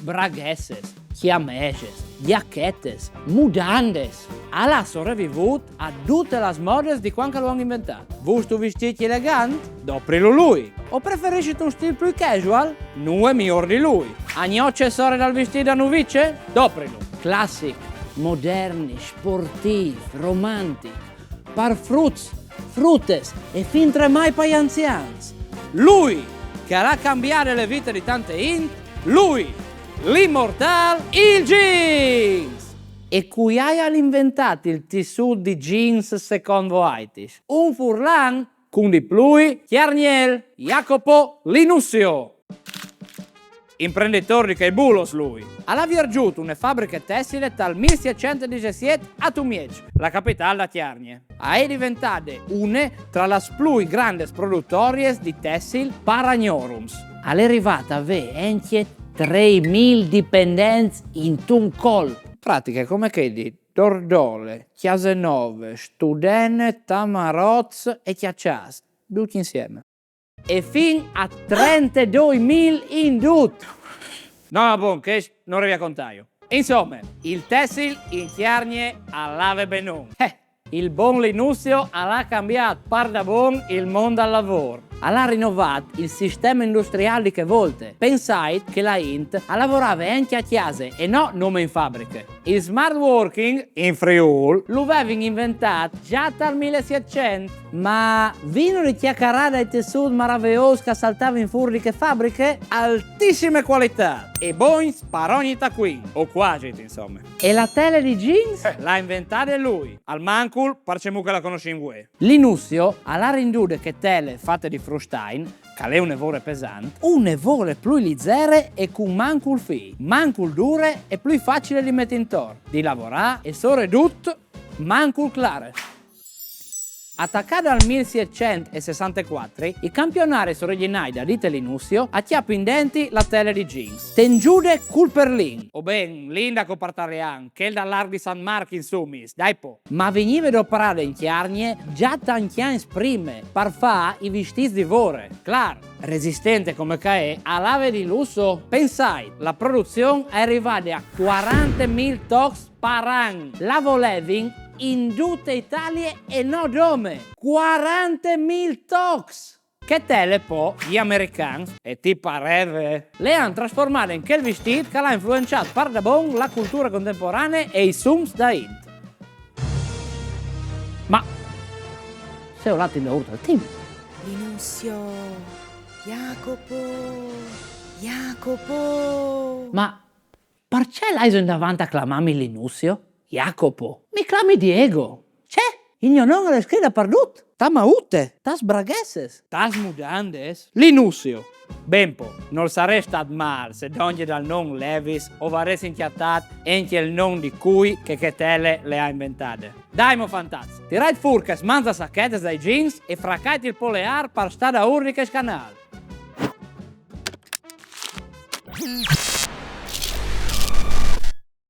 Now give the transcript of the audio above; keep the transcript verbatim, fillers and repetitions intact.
Braghesses, cjameses, jachetes, mudandes. Al à sorevivût a dutis lis modis di cuant che lu àn inventât. Vûstu vistîti elegant? Doprilu lui. O preferiscit un stîl plui casual? Nuie miôr di lui. A gnoce sore dal vistît da nuvice? Doprilu. Classic, moderni, sportîf, romantic. Par fruts, frutes e fintremai pai anzians. Lui, che al à cambiât lis vitis di tante int, lui, l'imortâl, il jeans! E cui aial inventât il tissût di jeans secont voaitis? Un furlan? Cun di plui, Cjargnel, Jacopo Linussio. Imprenditôr di chei bulos lui. Al à viergjût une fabriche tessile tal mil sietcent e disesiet a Tumieç, la capitâl da Cjargne. E je diventade une tra lis plui grandis produtoriis di tessil par agnorums. Al è rivât a vê encje trê mil dipendents intun colp. Pratiche come chê di Dordole, Cjasenove, Studene, Tamaroz e Cjaçâs, ducj insiemi. E fin a trentedoi mil in dut. No, no, bon, chest no rivi a contâju. Insome, il tessil in Cjargne al lave benon. Eh, il bon Linussio al à cambiât pardabon il mont dal lavôr. Al à rinovât il sisteme industriâl di chê volte. Pensait che la int a lavorave encje a cjase e no nome in fabriche. Il smart working in Friûl lu vevin inventât za tal mil sietcent. Ma vino di cjacarâ dai tissûts maraveôs che a saltavin fûr di chê fabriche? Altissime cualitât e bogns par ogni tacuin, o cuasi, insome. E la tele di jeans? Eh, le à inventade lui, almancul par cemût che le cognossìn vuê. Linussio al à rindude chê tele fate di frustain, che al è une vore pesant, une vore plui lizere e cun mancul fî, mancul dure e plui facile di meti intor, di lavorâ e soredut mancul clare. A tacâ dal mil sietcent e sessantecuatri, i campionaris origjinâi da dite Linussio a cjapin dentri la tele di jeans, tenzude cul perlin, o ben l'indaco par talian, chel dal arc di San Marc, insumis, dai po. Ma vignive doprade in Cjargne za tancj agns prime, par fâ i vistîts di vore. Clâr, resistente come che e je, al lave di lusso. Pensait, la produzion e je rivade a cuarante mil tocs par an. Le volevin in dute Italie e no dome. Cuarante mil tocs! Chê tele po, i americans, e ti pareve, le àn trasformade in chel vistît che al à influençât pardabon la culture contemporanee e i sums da int. Ma se o lati daûr dal timp. Linussio, Jacopo, Jacopo. Ma parcè laiso indavant a clamâmi Linussio? Jacopo? Mi clami Diego. Ce? Il gno non al è scrit dapardut. Tamaute, tas braghesses, tas mudandes. Linussio. Ben po, nol sarès stât mâl se dongje dal non Levis o varessin cjatât encje il non di cui che chê tele le à inventade. Dai mo fantats, tirait fûr chês manzasachetes dai jeans e fracait il poleâr par stâ daûr di chest canâl.